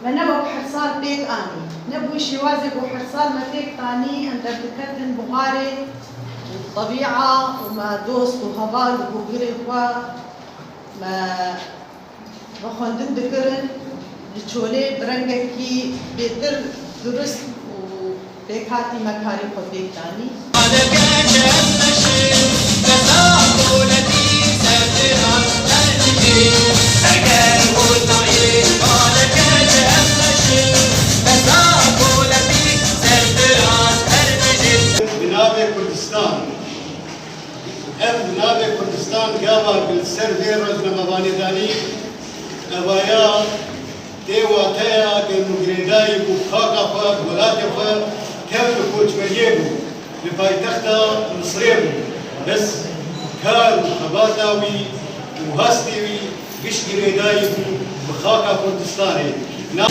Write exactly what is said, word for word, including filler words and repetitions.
Me ne wek her sal pêk anî. Ne bi wî şêwazê ku her sal me pêk tanî, em derdiketin buharê û tebîa û me dost û heval û hogirên xwe me, me xwendin dikirin, li çolê bi rengekî bêtir durist û pêkhatî me karê xwe pêk danî. Bi navê Kurdistan. Ev bi navê Kurdistan gava ku li ser vê rojnamevanê danî, evaya tê wateya germ û girêdayî bû xaka xwe, welatê xwe, kevn û koçberiyê bû, li paytexta Misirê bû. Bes kar û xebata wî û hastê wî giş girêdayî bû bi xaka Kurdistanê. Na-